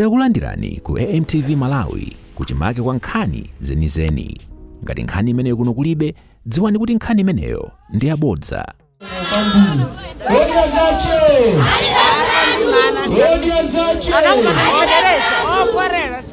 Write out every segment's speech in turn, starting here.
Takulandirani ku AMTV Malawi, kuchimake kwa nkhani zenizeni. Ngati nkhani imeneyo kuno kulibe, dziwani kuti nkhani imeneyo ndi yabodza. Odya zache! Odya zache!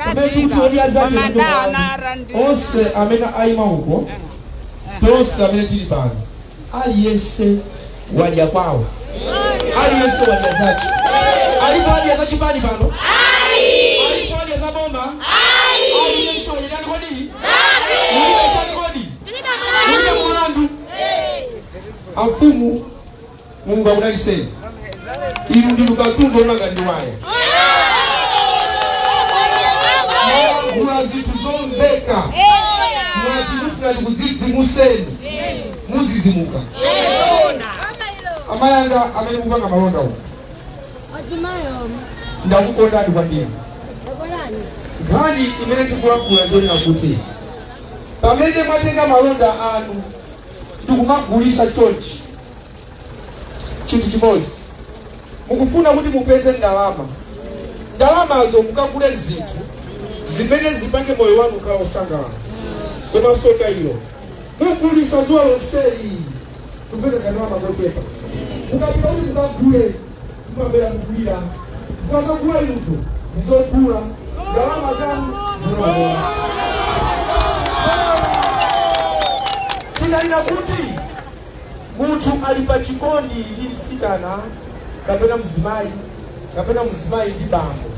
Pamene odya zache, onse amene ayima uko, tonse amene tili pano, aliyense wadya kwawo, aliyense wadya zache. Alipo adya za chipani pano? Alipo adya za boma? Aliyense wadya chani kodi? Mulibe chani kodi? Mulibe mulandu. Amfumu, Mulungu akudalitseni. Inu ndinu katundu omanga ndi waya. Mwalankhula zinthu zomveka. Mwati mufuna tikudzidzimuseni, mudzidzimuka. Amayanga amene mukupanga malonda uku, ndakukondani kwambiri. Nkhani imene tikulankhula ndionena kuti pamene mwatenga malonda anu ndikumagulisa chonchi, chinthu chimodzi mukufuna kuti mupeze ndalama, ndalamazo mukagule zinthu zimene zipange moyo wanu kukhala osangalala. Koma soka ilo, mugulisa zuwa lonseli, kupeza kandalama kochepa. Mukapita kuti mukagule, mumabwera mukulira, zazogula inuzo ndizogula, ndalama zanu zinaonera. Tikanena kuti munthu ali pa chikondi ndi msikana kapena mzimayi, kapena mzimayi ndi bambo,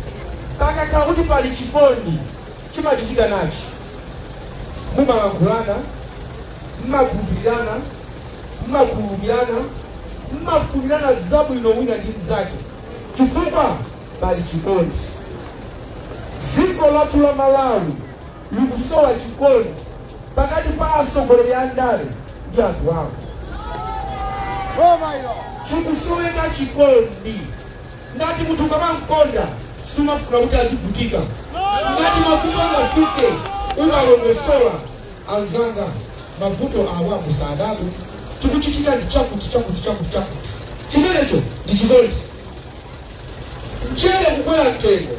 pakakhala kuti pali chikondi, chimachitika nachi: mumalankhulana, mmakhulupirirana, mmakhululukirana, mmafunirana zabwino wina ndi mnzake, chifukwa pali chikondi. Dziko lathu la Malawi likusowa chikondi pakati pa atsogoleri a ndale ndi anthu awo. Chikusoweka chikondi. Ngati munthu ukamamkonda, sumafuna kuti azivutika. Ngati mavuto angafike, umalongosola: "Anzanga, mavuto awa musadabwe, chikuchitika ndi chakuti, chakuti, chakuti, chakuti." Chimenecho ndi chikondi. Mchere kukwera mtengo,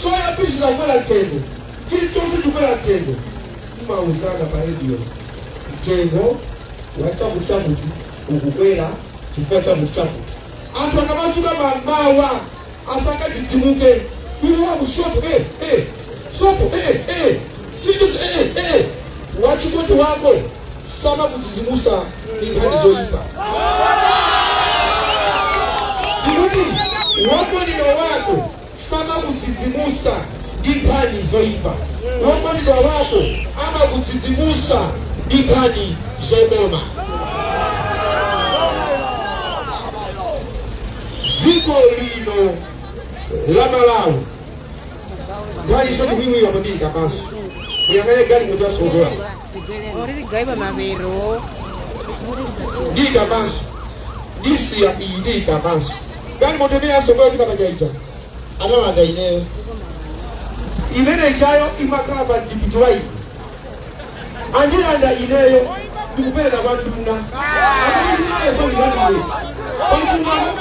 soya pieces kukwera mtengo, chilichonse chikukwera mtengo, mmauzana pa radio: "Mtengo wa chakuti chakuti ukukwera chifukwa chakuti chakuti." Anthu akamasuka mamawa asakadzidzimuke iwo amushopo, sopo, chilichonse, Wachikondi wako samakudzidzimusa ndi nkhani zoyipa. Ndikuti wokondedwa wako samakudzidzimusa ndi nkhani zoyipa. Wokondedwa wako amakudzidzimusa ndi nkhani zokoma. Dziko lino la Malawi, nkhani sokupimwira kwambiri kapanso muyang'ane galimoto yasogola. Ndiyikapanso, ndisiya iyi, ndiyikapanso galimoto imene yasogola ndikapachaija analanda ineyo. Imene ichayo imakhala pa mdipiti wa ine, andilanda ineyo ndikupereka kwa nduna amene ndunayo zolilani. Pali chilungamo?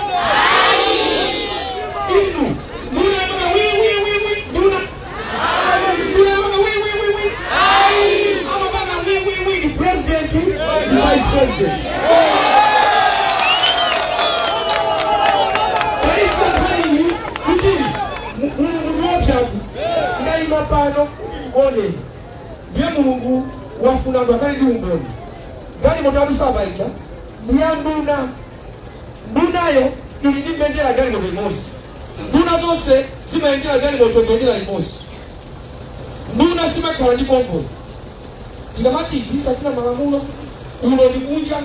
Inu, nduna yamaka wi wi wi wi, nduna, nduna yamaka wi wi wi wi, amapanga wi wi wi ndi president ndi vice president. Taisa nkhaniyi kuti Mulungu ndiwopyaku. Ndayima pano kuti ndikuoneni, ndiye Mulungu wafuna anthu akhale ndi umboni. Galimoto yadusapa ija ndi ya nduna. Ndunayo ili ndi mbendera galimoto imodzi. Nduna zonse zimayendera galimoto mbendera imodzi. Nduna simakhala ndi convoy. Tikamati tisatira malamulo, kuno ndi kunja,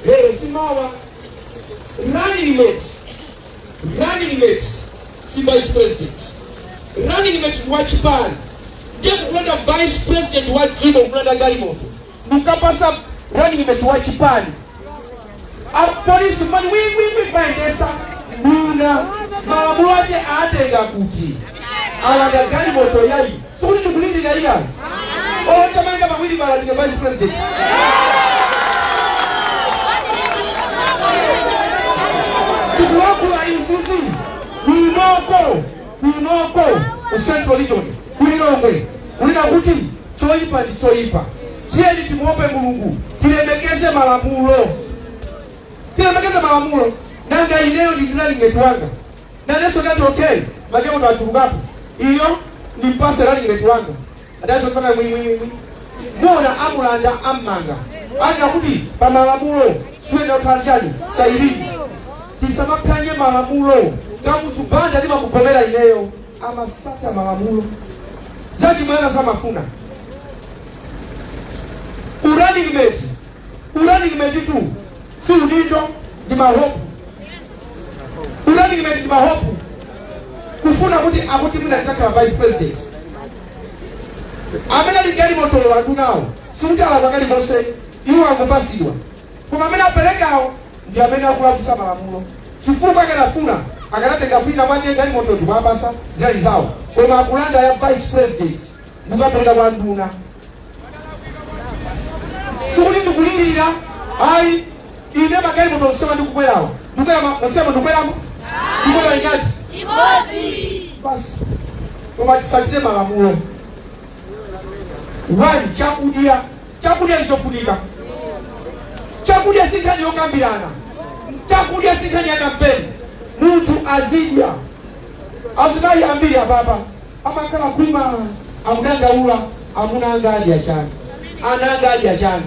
lero simawa. Running mate, running mate si vice president. Running mate ndi wachipani. Ndiye kukulanda vice president wa dziko, kukulanda galimoto ndikukapasa running mate wa chipani, apolisi mani wiwiwi kumayendesa nduna, malamulo ache atenga kuti alanda galimoto yayi? Sikuti ndikulindira iyayi otamayenda pawiri bala ndine vice president. Ndikulankhula izizi kunoko. Kunoko ku Central Region, kulilongwe, kulina kuti choyipa ndi choyipa. Tiyeni timuope Mulungu, tilemekeze malamulo, tilemekeze malamulo. Nanga ineyo ndi running mate wanga, nanenso ndati okay, makemoto achulukapo, iyo ndimpase running mate wanga, adaso panga mwimwimwi muona amulanda ammanga anena kuti pa malamulo suyenda kukhala chani sayirini. Tisamaphwanye malamulo. Kamuzu Banda ndimamugomera ineyo, amasata malamulo, zachimwana samafuna. Urunning mate, urunning mate tu si udindo, ndi mahope. Urunning mate ndi mahope, kufuna kuti akuti mwina ndidzakhala vice president. Amene ali galimoto wandunawo sikuti alakwa kalikonse, iwo angopasidwa, koma amene aperekawo ndi amene akulakwisa malamulo, chifukwa akanafuna akanatenga kwina mwake galimoto ndikuapasa zinali zawo, koma akulanda ya vice president ndikukapereka kwa nduna. Sikuti ndikulirira, ayi. Ine magalimoto onsewa ndikukwerawo, ndikwera onsewa, ndikweramo, ndikwera ingati? Imodzi. Basi, koma tisachite malamulo. One, chakudya. Chakudya ndichofunika. Chakudya si nkhani yokambirana, chakudya si nkhani ya kampeni. Munthu azidya. Azimayi ambiri apapa amakhala khwima, akudandaula, amuna anga adya chani? Ana anga adya chani?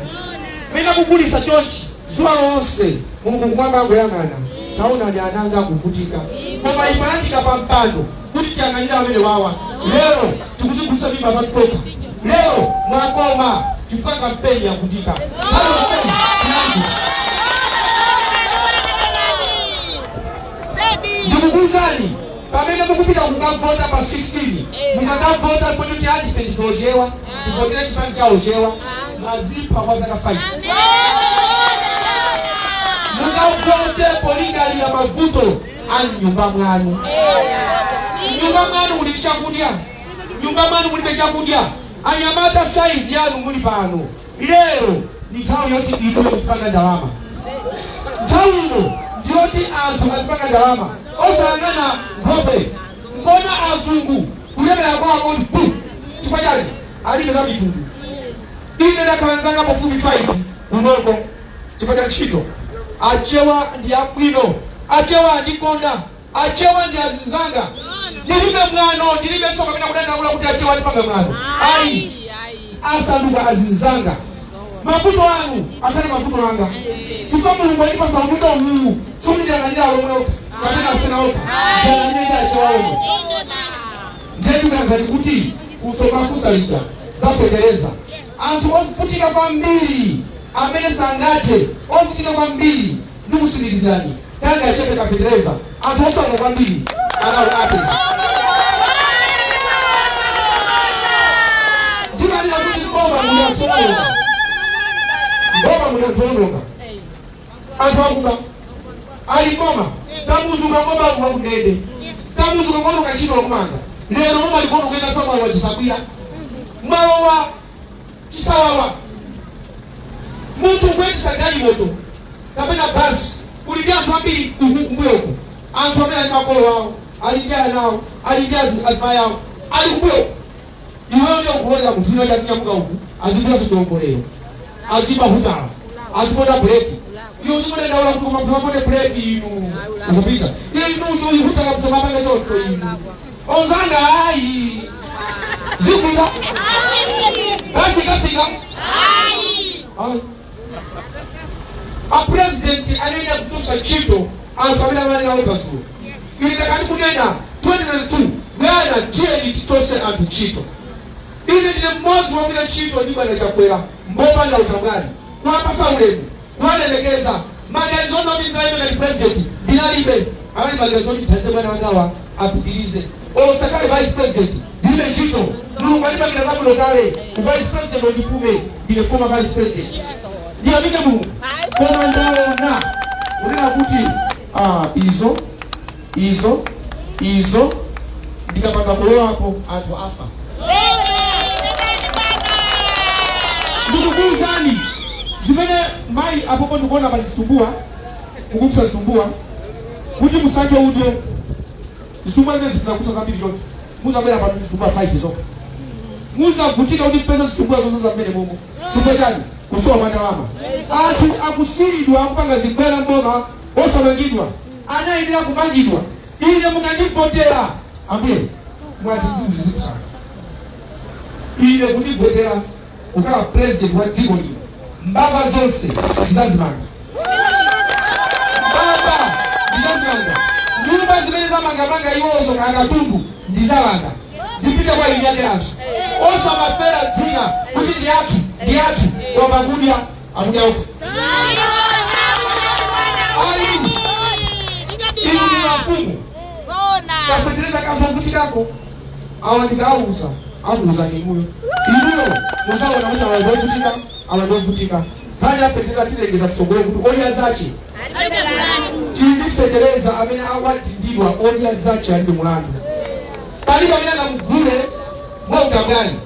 Mene akugulisa chonchi zuwa lonse, Mulungu kumwamba angoyang'ana, taonani ana anga akuvutika. Koma ife anatika pa mpando kuti tiyang'anire amene wawa, lero tikuzigulisa mimba zatitoka. Lero mwakoma chifukwa kampeni yakutika pano seni tinangu. Ndikukuwuzani, pamene mukupita kukavota pa 16, mukakavota kuti ati ife ndife ochewa, tivotere chipani cha ochewa, mwazipha kwa zaka 5. Mukavote polingalira mavuto a mnyumba mwanu. Nyumba mwanu muli chakudya? Nyumba mwanu mulibe chakudya? Anyamata saizi yanu muli pano lero, ni nthawi yoti ituye kuzipanga ndalama. Nthawi ino ndiyoti anthu azipanga ndalama, osayang'ana nkhope. Mbona azungu kulemera kwawo ndi bu? Chifukwa chani? Alibe za mitundu. Ine ndakhala nzanga pafupi 5 kunoko chifukwa cha ntchito. Achewa ndi abwino, achewa andikonda, achewa ndi azinzanga. Ndilibe mwano, ndilibe so kapena kudandaula kuti achewa ndipanga mwano, ayi. Asanduka azinzanga. Mavuto anu akhale mavuto anga, chifukwa Mulungu andipasa udindo uwu, sundiyang'anira alomwe okha kapena asena okha, ndiyang'anire ndi achewa omwe. Ndiye kuti kusomafusa lija zafetereza, anthu ovutika kwambiri amene sangathe, ovutika kwambiri, ndikusindikizirani kanga achepe kafetereza, anthu osauka kwambiri anawo apeza. Ndimanena kuti mboma muli anthu owononga, mboma muli anthu owononga, anthu akuba ali mboma. Kamuzuka ngoma akuba kundende, kamuzuka ngonoka ntchito lokumanga. Lero moma likuonongeka famwawa chisabwira malowa chisawawa. Munthu ukuyendesa galimoto kapena basi, uli ndi anthu ambiri uku kumbuyoku, anthu amene ali makolo awo, ali ndi ana awo, ali ndi azimayi awo ali kumbuyoku. Iweyo ndiye ukulolera munthu wina chazinyamuka uku, azipita chiongolero, azimba hutala, aziponda breki. Iwe uzimudandaula kuti koma musaponde breki inu, ukupita inu uyu hutala musamapanga choncho inu onzanga. Ayi, zigwira basi kafika. Ayi, a president anene kutosa ntchito anthu amene amanena okazulo. Ine ndakati kunena 2022, bwana, tiyeni titose anthu ntchito. Ine ndine mmodzi wogwira ntchito ndi bwana Chakwera mbopanda utambwali, kuwapasa ulemu, kuwalemekeza. Maganizo oti ndidzaime ngati president ndinalibe, anali maganizo oti ndithandize bwana wangawa apitirize, osakhale vice president. Ndilibe ntchito, Mulungu andipangira zabwino kale. Ku vice president ondikume, ndine former vice president, ndiyamike Mulungu. Koma ndaona kunena kuti izo izo izo ndikapanga kulowapo anthu afa. Ndikukuwuzani zimene mayi apopo ndikuona pali zitumbuwa, mukupsa zitumbuwa kuti musankhe udyo. Zitumbwa zimene zikuzakusa zambiri choncho, muzabwera pano zitumbwa 5 zokha. Muzavutika kuti mpeza zitumbwa zonse zamene momwe. Chifukwa chani? Kusowa kwa ndalama. Anthu akusilidwa, akupanga zibwera mboma osamangidwa, anayenera kumangidwa. Ine mukandivotera, ambuye mwati zikusana, ine kundivotera kukhala president wa dziko lino, mbava zonse ndizazimanga. Mbava ndizazimanga. Nyumba zimene zamangamanga iwozo kaya katundu ndizalanda, zipite kwa eni ake anso. Osamafera dzina kuti ndi athu, ndi athu, koma kudya akudya okha. Ayi, inu ndi mafumu, kafetereza kanthu ovutikako awa ndikauza, akuuza inuyo. Inuyo muzaona kuti awa ndovutika, awa ndovutika. Nkhani afetereza tilengeza kutsogolo kuti odya zache tili ndi fetereza amene awadindidwa odya zache alibe mulandu. Palibe amene angamugule mwautambwali.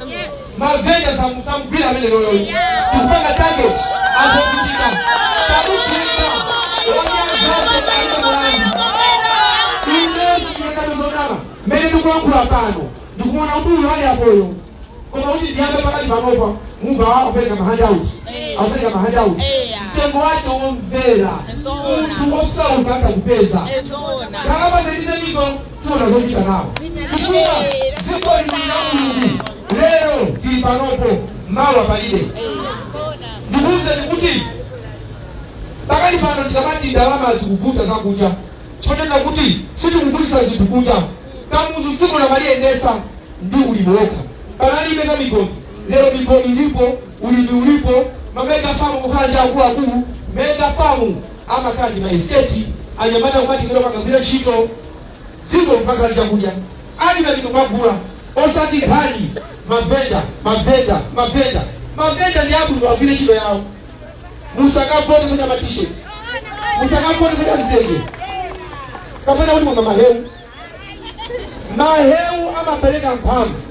Mavenda samugwira amene loyoyi. Tikupanga target anthu ovutika. Tamugwira odya zache alibe mulandu. Ine sinekatozonama mmene ndikulankhula pano, ndikuona kuti uyu ali apoyo, koma kuti ndiyambe pakali panopa, mumva akupereka ma handout, akupereka ma handout, mtengo wacho womvera, munthu osauka atha kupeza. Ndalama zenizenizo tiona zochita nawo, chifukwa dziko lino la Mulungu. Lero tili panopo, mawa palibe. Ndikuwuzeni kuti pakali pano tikamati ndalama zikuvuta zakunja, chifukwa kuti sitikugulitsa zinthu kunja. Kamuzu dziko lamaliyendesa ndi ulimi wokha, panalibe za migodi. Lero migodi ilipo, ulimi ulipo, ma mega farm kukhala ndi akuluakulu. Mega farm amakhala ndi ma estate, anyamata kumatikira pakagwira ntchito, dziko mpaka chakudya alime chinthu kumagula, osati nkhani mavenda, mavenda, mavenda, mavenda. Ndi abwino, agwire ntchito yawo. Musakavote kucha ma T-shirt, musakavote kucha zitenge kapena kuti mwamwa mahewu. Mahewu amapereka mphamvu.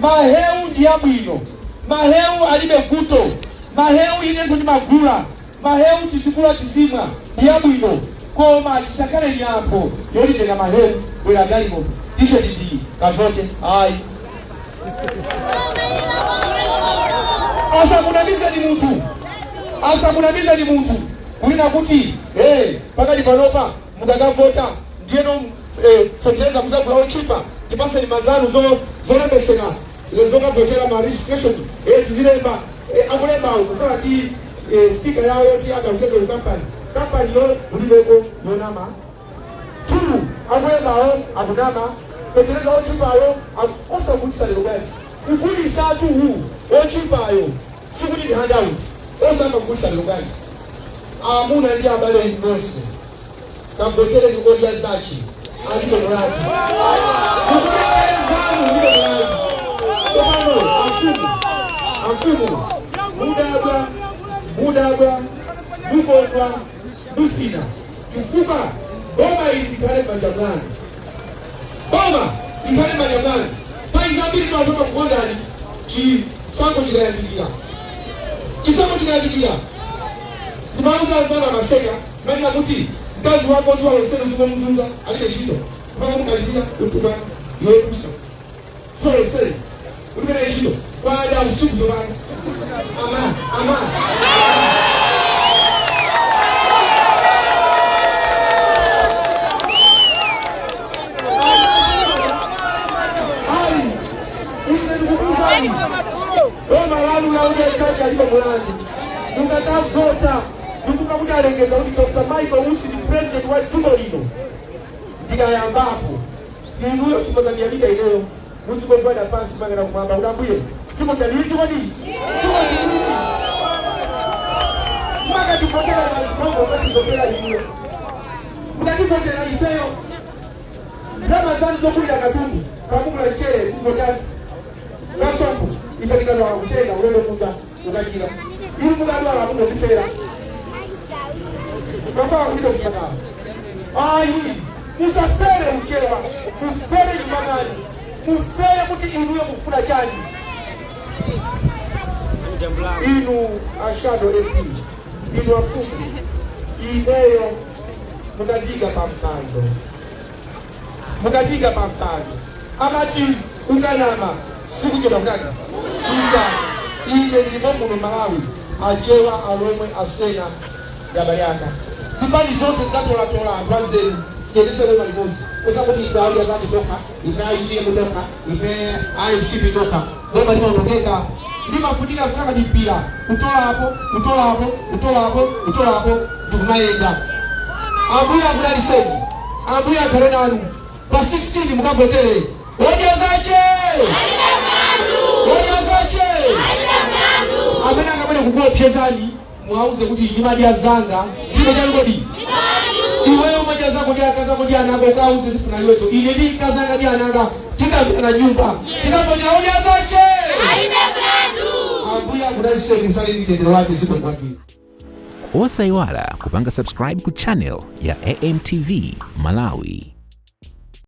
Mahewu ndi abwino, mahewu alibe vuto. Mahewu inenso ndimagula mahewu, tizikula tizimwa, ndi abwino, koma chisakhale nyambo yotitenga mahewu, bwera galimoto, T-shirt ndi kavote. Ayi, asamunamizeni munthu, asamunamizeni munthu kunena kuti hey, pakali panopa mukakavota ndiyeno fetereza muzagula ochipa, tipaseni mazanu zolembesera zokavotera, ma registration tizilemba akulembawo kukhala ndi sticker yawo yoti akakutete ku kampani. Kampani yo kulibeko, yonama. Two, akulembawo akunama. Fetereza ochipayo osagulisa lero bwanji? Kugulisa tuhu ochipayo sikuti ndi handout. Osamba kugulisa lero bwanji? Amuna ndi abale nonse, kavotere ndi odya zachi alibe mulandu. Mukulekezanu ulibe mulandu. Tsopano amfumu, amfumu, mudabwa, mudabwa, mukondwa, mufina, chifukwa boma ili likhale m'manja mwanu, boma likhale m'manja mwanu. Nthawi zambiri timatoka kukondani chisankho chikayandikira, chisankho chikayandikira. Ndimauza anzanga maseka manena kuti mkazi wako zuwa lonselo zingomuzunza, alibe ntchito, mpaka mukalipira utuka yopusa. Zuwa lonselo ulibe naye ntchito, kwada usiku zopanda ama ama. Ayi, ine ndikukuuzani, boma lanu la odya zake alibe mulandu. Mukakavota ndikuva kuti alengeza kuti Dr Michael Usi ndi president wa dziko lino, ndikayambapo inuyo simazandiyamika ineyo, muzikogwada pansi mpaka kumwamba kuti ambuye, dziko taliti kodi, dziko tiliti makativotera mazikongo, makativotera inuyo, mukativotera ifeyo, ndalama zanu zokulira katundu kamukula mchere kuvotani zasombo, ife tikadwala kutenga ulendo kuja ukachira, inu mukadwala mungozifera kampaka kupita kuchipatala. Ayi, musafere mchewa, mufere nyumba mwanu, mufere kuti inuyo mukufuna chani. Inu a shadow MP, inu afumu, ineyo mukandika pa mpando. Mukatika pa mpando amati ukanama sikuchedwa kutani kucha. Ine ndilimo muno Malawi, Achewa, Alomwe, Asena ndi abale anga. Zipani zonse zatolatola anthu anzeru, tiyendesere limodzi, usakuti ife audya zati tokha, ife a UTM tokha, ife a MCP tokha. Boma limaonongeka. Limafunika kukhala ndi mpira, kutolapo, kutolapo, kutolapo, kutolapo, ndikumayenda. Ambuye akudaliseni, Ambuye akhale nanu. Pa 16 mukavotere Odya Zake, Odya Zake. Amene akabwere kukuopsezani, mwauze kuti ndimadya zanga ndipo chani. Kodi iweyo umadya zako ndi akazako ndi ana ako? Ukauze zifuna iwezo. Ine ndi mkazanga ndi ananga tikapita na nyumba, tikavotera Odya Zake. Ambuye akudaliseni, musaleni mtendere wake ziko kwambiri. Osayiwala kupanga subscribe ku channel ya AMTV Malawi.